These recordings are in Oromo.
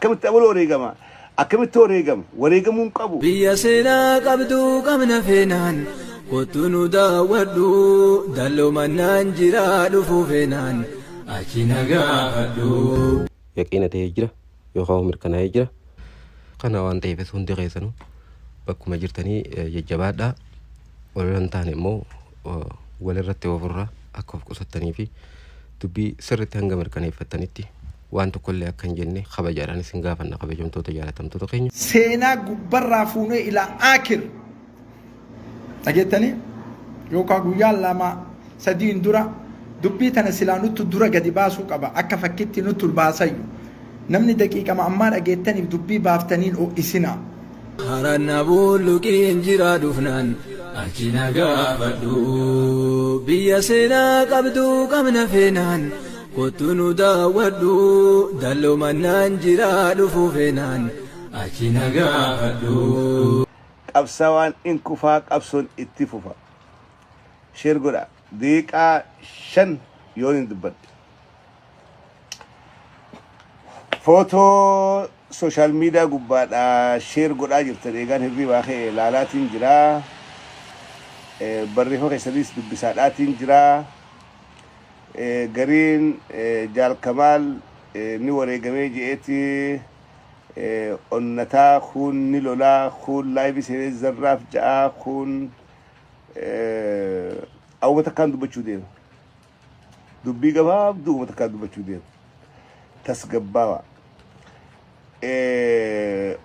Akkamitti abaluu wareegama? Akkamitti wareegama? Wareegamuu hin qabu. Biyya seenaa qabdu qabna feenaan kottu nu daawwadhu dalloo mannaan jira dhufuu feenaan achi na gaafadhu. Yaqiina ta'ee jira yookaan mirkanaa'ee jira. Kana waan ta'eefis hundi keessanuu bakkuma jirtanii jajjabaadhaa. Walirra hin taane immoo walirratti ofirraa akka of qusattanii fi dubbii sirriitti hanga mirkaneeffattanitti waan tokkollee akka hin jenne kabajaadhaan isin gaafanna kabajamtoota jaalatamtoota keenya. Seenaa gubbarraa fuunee ilaa aakir dhageettanii yookaan guyyaa 2 sadiin dura dubbii tana silaa nuttu dura gadi baasuu qaba akka fakkitti nuttu baasayyu namni daqiiqama ammaa dhageettaniif dubbii baaftaniin ho'isinaa. Haranna bulluqiin jira dhufnaan achi na gaafadhu. Biyya seenaa qabdu qabna feenaan kottu nu daawwadhu dalloo mannaan jira dhufuu feenaan achi na gaafadhu. Qabsaawaan in kufaa qabsoon itti fufa. Share godha. Daqiiqaa 5 yoon hin dubbadhe. Footoo sooshaal miidiyaa gubbaadha sheer godhaa jirtan eegaan hirriibaa ka'e laalaatiin jira. Barreeffama keessanis dubbisaadhaatiin jira. Gariin Jaal Kamaal ni wareegamee je'eeti onnataa kuun ni lolaa kuun laayivii seenee zarraaf ja'aa kuun awwa takkaan dubbachuu deema. Dubbii gabaabduu uummata takkaan dubbachuu deema. Tasgabbaawaa.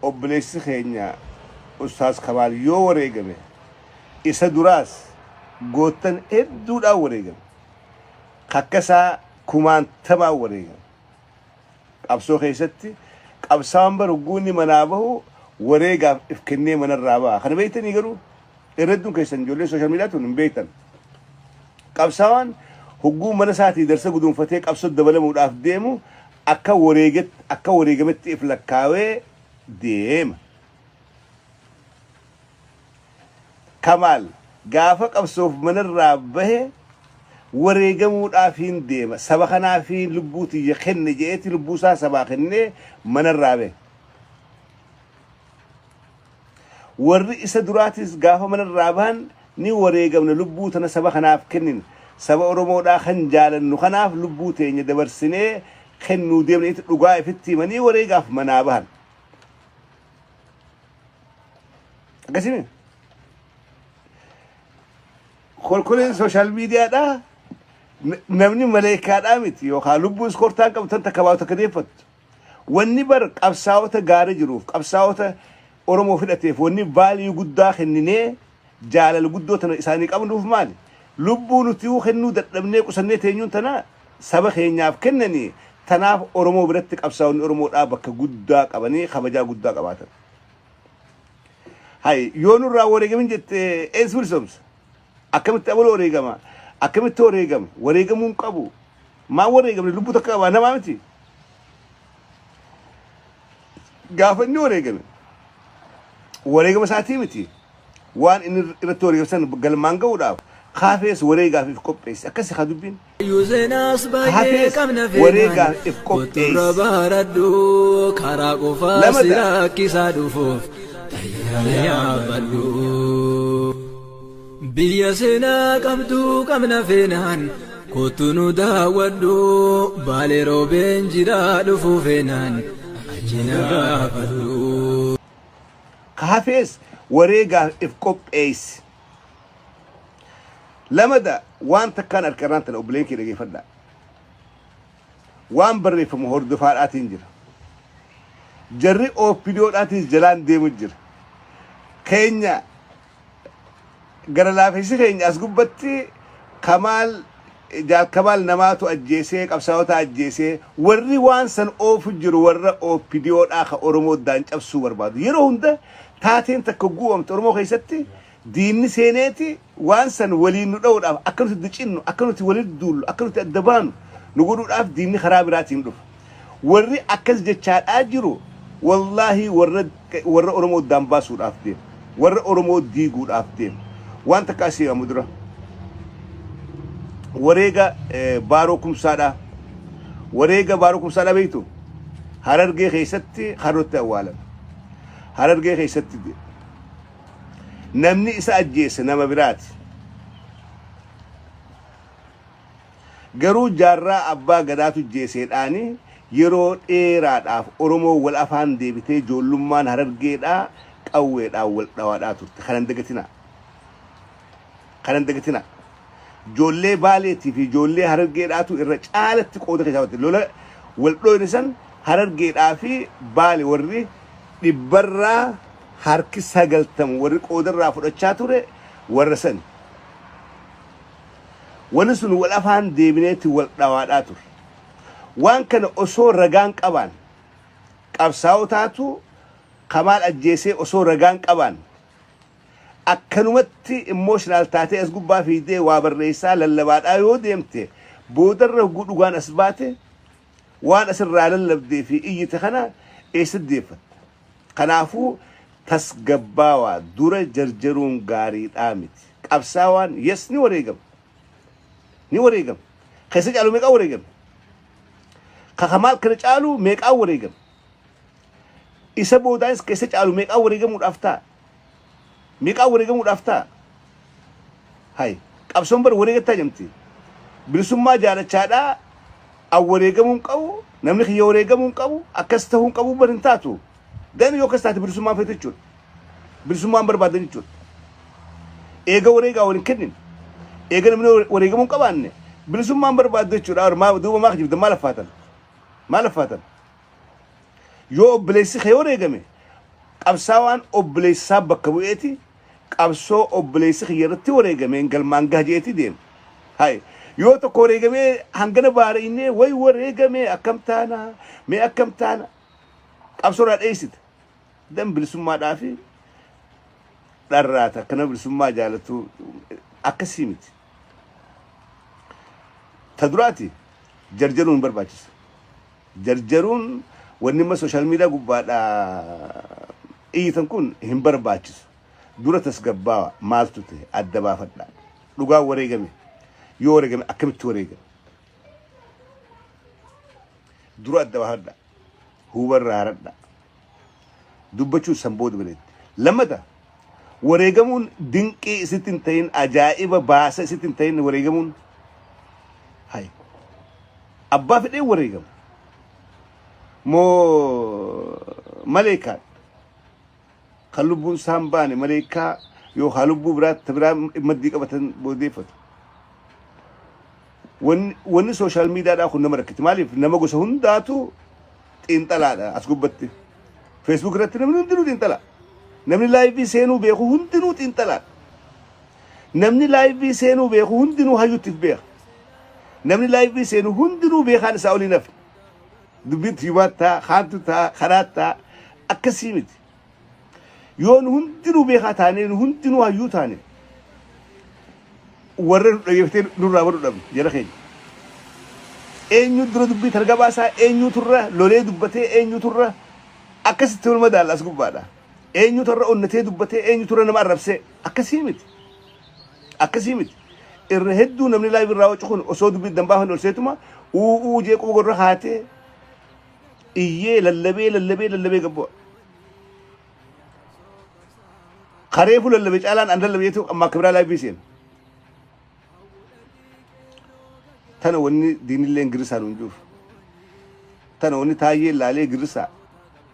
Obboleessi keenya Ustaaz Kamaal yoo wareegame isa duraas goottan hedduudhaan wareegame. Kakka isaa kumaantamaan wareegame. Qabsoo keessatti qabsaawaan bar hogguu inni manaa bahu wareegaaf if kennee manarraa baha. Kana beektanii garuu irra hedduun keessan ijoollee sooshaal miidiyaa tun hin beektan. Qabsaawaan hogguu mana isaatii darsa guduunfatee qabsoo dabalamuudhaaf deemu akka wareegetti akka wareegametti if lakkaawee deema. Kamaal gaafa qabsoof manarraa bahe wareegamuudhaafiin deema. Saba kanaafiin lubbuu tiyya kenne je'eeti lubbuu isaa sabaa kennee manarraa bahe. Warri isa duraatis gaafa manarraa bahan ni wareegamna lubbuu tana saba kanaaf kennina. Saba Oromoodhaa kan jaalannu kanaaf lubbuu teenya dabarsinee kennuu deemna jetti dhugaa ifitti himanii wareegaaf manaa bahan. Akkasii kolkoleen sooshaal miidiyaadhaa namni maleekaadhaa miti yookaan lubbuu iskoortaan qabdu tan takka baatu takka deeffattu. Wanni bar qabsaa'ota gaara jiruuf qabsaa'ota Oromoo fidhateef wanni vaaliyuu guddaa kenninee jaalala guddoo tana isaanii qabnuuf maali? Lubbuu nutiyuu kennuu dadhabnee qusannee teenyuun tana saba keenyaaf kennanii tanaaf Oromoo biratti qabsaa'onni Oromoodhaa bakka guddaa qabanii kabajaa guddaa qabaatan. Hay yoo nurraa wareegamin jette ees bilisoomsa? Akkamitti abaluu wareegama? Akkamitti wareegama? Wareegamuu hin qabu. Maan wareegamne lubbuu takka qabaa namaa miti. Gaafa inni wareegame wareegama isaatii miti. Waan inni irratti wareegame san galmaan ga'uudhaaf kaafees wareegaaf if qopheesse. Akkasi haa dubbiin. Iyyuu seenaas baay'ee Kaafees qabna feenaan wareegaaf if kotturra qopheesse. baradhu karaa qofaa si Lamada rakkisaa dhufuuf xayyaara yaabbadhu. Biyya seenaa qabdu qabna feenaan kottu nu daawwadhu baalee roobeen jira dhufuu feenaan achi na gaafadhu. Kaafees wareegaaf if qopheesse. Lamada waan takkaan harka irraan tana obboleen kee dhageeffadhaa. Waan barreeffamu hordofaadhaatiin jira. Jarri OPDOdhaatiis jalaan deemu jira. Keenya gara laafessi keenya as gubbatti Kamaal Jaal Kamaal namaatu ajjeesee qabsaa'ota ajjeesee warri waan san oofu jiru warra OPDOdhaa ka Oromoo daan cabsuu barbaadu. Yeroo hunda taateen takka guu'amte Oromoo keessatti diinni seeneeti waan san waliin nu dha'uudhaaf akka nuti dicinnu akka nuti walitti duullu akka nuti adda baanu nu godhuudhaaf diinni karaa biraatiin dhufa. Warri akkas jechaadhaa jiru wallaahi warra warra Oromoo addaan baasuudhaaf deema. Warra Oromoo diiguudhaaf deema. Waan takka asii himamu dura. Wareega Baaroo Kumsaadhaa. Wareega Baaroo Kumsaadhaa beektu? Harargee keessatti harootti awwaalame. Harargee keessatti du'e. Namni isa ajjeese nama biraati. Garuu Jaarraa Abbaa Gadaatu jeeseedhaani yeroo dheeraadhaaf Oromoo wal afaan deebitee ijoollummaan Harargeedhaa qawweedhaan wal dhawaadhaa turte. Kanan dagatinaa. Kanan dagatinaa. Ijoollee Baaleetii fi ijoollee Harargeedhaatu irra caalatti qooda keessaa batte. Lola wal dhoyne san Harargeedhaa fi Baale warri dhibbarraa harki 90 warri qoodarraa fudhachaa ture warra sani. Wanni sun wal afaan deebineetti wal dhawaadhaa ture. Waan kana osoo ragaan qabaan qabsaa'otaatu Kamaal ajjeesee osoo ragaan qabaan akkanumatti emotional taatee as gubbaa fiigdee waa barreessaa lallabaadhaa yoo deemte, boodarra hogguu dhugaan as baate waan asirraa lallabdee fi iyyite kana eessatti deeffatta? Kanaafuu tasgabbaawaa, dura jarjaruun gaariidhaa miti. Qabsaawaan yes ni wareegama. Ni wareegama. Keessa caalu meeqaa wareegame? Ka Kamaal kana caalu meeqaa wareegame? Isa boodaanis keessa caalu meeqaa wareegamuudhaaf ta'a? Meeqaa wareegamuudhaaf ta'a? Hay, qabsoon bar wareegattaa jamti. Bilisummaa jaalachaadhaa an wareegamuu hin qabu, namni kiyya wareegamuu hin qabu, akkas ta'uu hin qabu bar hin taatu. Gan yoo akkas taate bilisummaan feetu jechuudha. Bilisummaan barbaadan jechuudha. Eega wareegaa wal hin kennin. Eega namni wareegamuu hin qabaanne bilisummaan barbaaddu jechuudha. Maa duuba maa kijibdan, maal affaatan? Maal affaatan? Yoo obboleessi kee wareegame, qabsaawaan obboleessi isaa bakka bu'eeti qabsoo obboleessi kiyya irratti wareegameen galmaan gaha je'eeti deema. Hay, yoo tokko wareegamee hangana baara'innee way wareegamee akkam taana, mee akkam taana, qabsoo irraa dheessita. Dan bilisummaadhaa fi dharraata akkana bilisummaa jaalatu akkasii miti. Ta duraati jarjaruun hin barbaachisu. Jarjaruun wanni amma social media gubbaadha iyyitan kun hin barbaachisu. Dura tasgabbaawa, maaltu ta'e adda baafadha. Dhugaan wareegame, yoo wareegame akkamitti wareegame? Dura adda baafadha. Hubarraa haradha. Dubbachuun san booda bareeddi. Lammata, wareegamuun dinqii isitti hin ta'in, ajaa'iba baasa isitti hin ta'in wareegamuun. Hay. Abbaa fedheen wareegama. Moo maleekaan kan lubbuun isaa hin baane maleekaa yookaan lubbuu biraatti biraa maddii qabatan boodeeffatu. Wanni social miidiyaadhaa kun nama rakkiti. Maaliif nama gosa hundaatu xiinxalaadha as gubbatti. Facebook irratti namni hundinuu xiinxala. Namni live seenuu beeku hundinuu xiinxalaadha. Namni live seenuu beeku hundinuu hayyutti beeka. Namni live seenu hundinuu beekaan isaa olii nafni. Dubbiin tiimaa ta'a, haantu ta'a, karaa ta'a. Akkasii miti. Yoo nu hundinuu beekaa taanee, nu hundinuu hayyuu taane, warra nu dhageeffatee nurraa baruu dhabne jara keenya. Eenyu dura dubbii tana gabaasaa, eenyutu irra lolee dubbatee, eenyutu irra akkasitti wal madaalla as gubbaadha. Eenyutu irra onnatee dubbatee, eenyutu irra nama arrabsee, akkasii miti. Akkasii miti. Irra hedduu namni live irraa wacu kun osoo dubbii dambaafanne ol seetuma u'uu jee quba gorra kaatee iyyee lallabee lallabee lallabee gabbu'a. Kareefu lallabe caalaan an lallabe jeetu amma akka biraa live seena. Tana wanni diinilleen girrisaa nuun juuf. Tana wanni taayyee laalee girrisaa.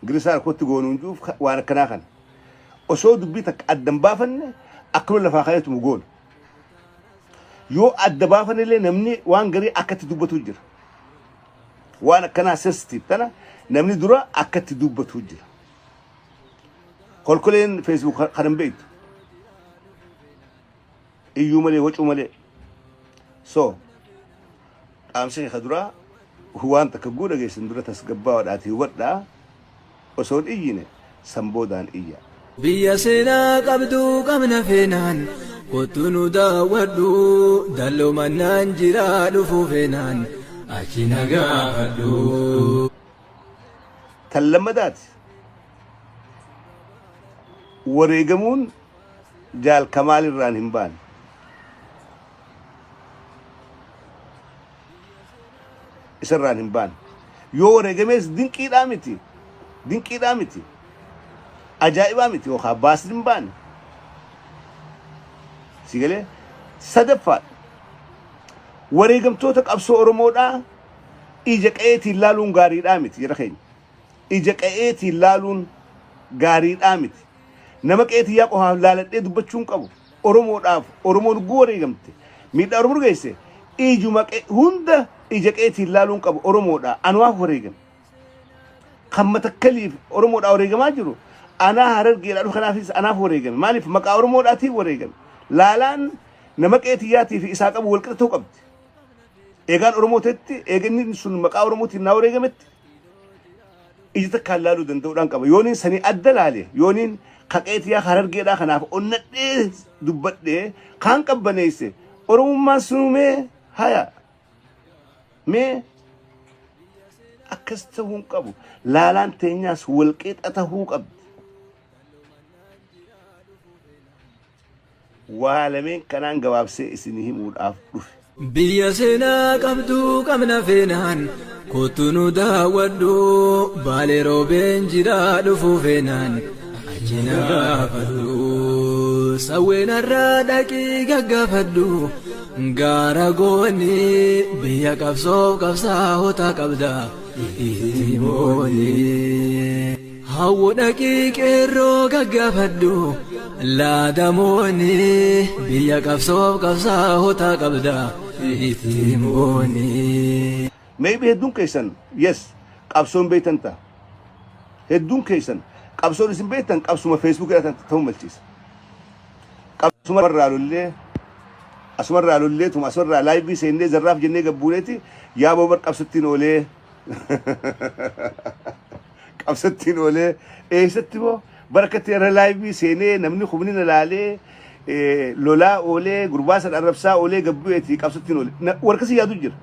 Girrisaa rakkootti goonuun juuf waan akkanaa kana. Osoo dubbii takka addan baafanne akkuma lafaa ka'eetumu goona. Yoo adda baafanne illee namni waan garii akkatti dubbatu jira. Waan akkanaa sensitive tana namni dura akkatti dubbatu jira. Kolkoleen Facebook kan hin beektu. Iyyuu malee, wacuu malee. So dhaamsa kee duraa waan takka guu dhageessan dura tasgabbaawaadhaatii hubadhaa, osoo hin iyyine san boodaan iyya. Biyya seenaa qabdu qabna feenaan kottu nu daawwadhu, dalloo mannaan jira dhufuu feenaan achi na gaafadhu. Tan lammadaati, wareegamuun Jaal Kamaal irraan hin baane. Isarraan hin baane. Yoo wareegamees dinqiidhaa miti. Dinqiidhaa miti. Ajaa'ibaa miti yookaan baasni hin baane. Si galee sadaffaadha. Wareegamtoota qabsoo Oromoodhaa ija qa'eetiin laaluun gaariidhaa miti jara keenya. Ija qa'eetiin laaluun gaariidhaa miti. Nama qa'eetii yaa qofaaf laaladhee dubbachuu hin qabu. Oromoodhaaf Oromoon guu wareegamte. Miidhaa Oromoo geesse ijuma hunda ija qa'eetiin laaluun qabu Oromoodhaa anuwaaf wareegame. Kan matakkaliif Oromoodhaa wareegamaa jiru anaa Harargeedhaa dhufu kanaafis anaaf wareegame. Maaliif maqaa Oromoodhaatiif wareegame. Laalaan nama qeetiyyaatii fi isaa qabu walqixa ta'uu qabdi. Eegaan Oromoo ta'etti eeganni sun maqaa Oromootiin naa wareegametti ija takkaan laaluu danda'uudhaan qaba. Yooniin sanii adda laale yooniin kaqeetiyyaa Harargeedhaa kanaaf onnadhee dubbadhee kaan qabbaneesse Oromummaan sunumee haya mee akkas ta'uu hin qabu. Laalaan teenyaas walqixa ta'uu qabdi. Waa lameen kanaan gabaabsee isin himuudhaaf dhufe. Biyya seenaa qabdu qabna feenaan kottu nu daawwadhu Baalee roobeen jira dhufuu feenaan achi na gaafadhu sawweenarraa dhaqii gaggaafadhu gaara goonni biyya qabsoof qabsaa'ota qabda itti mooni. Hawwu dhaqii qeerroo gaggaafadhu laadamoonni biyya qabsoof qabsaa'ota qabda itti mooni. Maybe hedduun keessan yes qabsoon beektan ta'a. Hedduun keessan qabsoon isin beektan qabsuma Facebook irraa ta'uu malchiisa. Qabsuma irraa lollee asumarraa lollee tuma asumarraa laayivii seennee zarraaf jennee gabbuuneeti yaa boobar qabsattiin oolee qabsattiin oolee eessatti moo barakatti irra laayivii seenee namni humni na laalee lolaa oolee gurbaa san arrabsaa oolee gabbu'eeti qabsattiin oolee warra yaadu jira.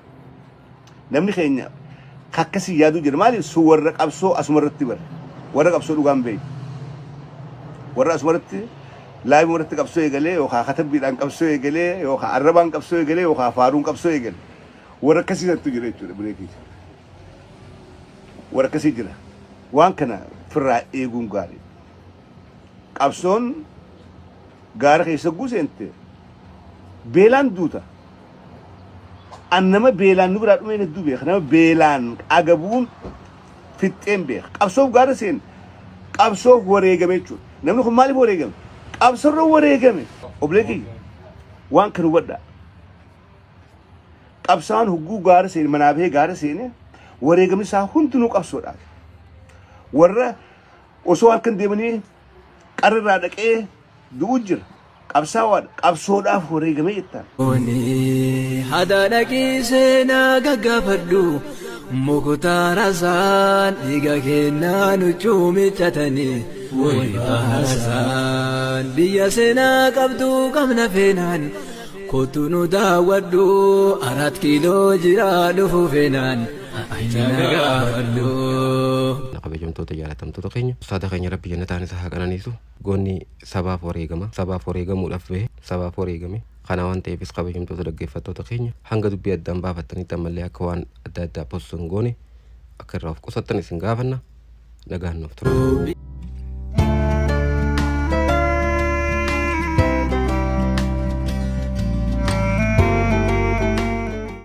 Namni keenya akkasii yaadu jira maaliif sun warra qabsoo asumarratti bare warra qabsoo dhugaan beeku warra asumarratti laayivii irratti qabsoo eegalee yookaan katabbiidhaan qabsoo eegalee yookaan arrabaan qabsoo eegalee yookaan faaruun qabsoo eegale warra akkasii santu jira jechuudha buleetii warra akkasii jira waan kana firraa eeguun gaarii qabsoon gaara keessa guuseente beelaan duuta. An nama beelaan nu biraa dhumeen hedduu beeka nama beelaan agabuun fixxeen beeka qabsoof gaara seen qabsoof wareegame jechuudha namni kun maaliif wareegame qabsoorra wareegame obboleetii waan kan hubadhaa qabsaan hugguu gaara seene manaa bahee gaara seene wareegamni isaa hundinuu qabsoodhaaf warra osoo halkan deemanii qarrirraa dhaqee du'u jira qabsaawaadha qabsoodhaaf wareegame jettaan. Hada dhaqii seenaa gaggaafadhu muktaara isaan dhiiga kennaa nuchuu miccatanii waybaasaan biyya seenaa qabdu qabna feenaan kottu nu daawwadhu 4 kiiloo jira dhufuu feenaan achi na gaafadhu. Kabajamtoota jaalatamtoota keenya ustaata keenya rabbi jannataan isa haa qananiisu goonni sabaaf wareegama sabaaf wareegamuudhaaf bahe sabaaf wareegame kana waan ta'eefis kabajamtoota dhaggeeffattoota keenya hanga dubbii addaan baafattanitti ammallee akka waan adda addaa post hin goone akka irraa of qusattan isin gaafanna nagaan nuuf tura.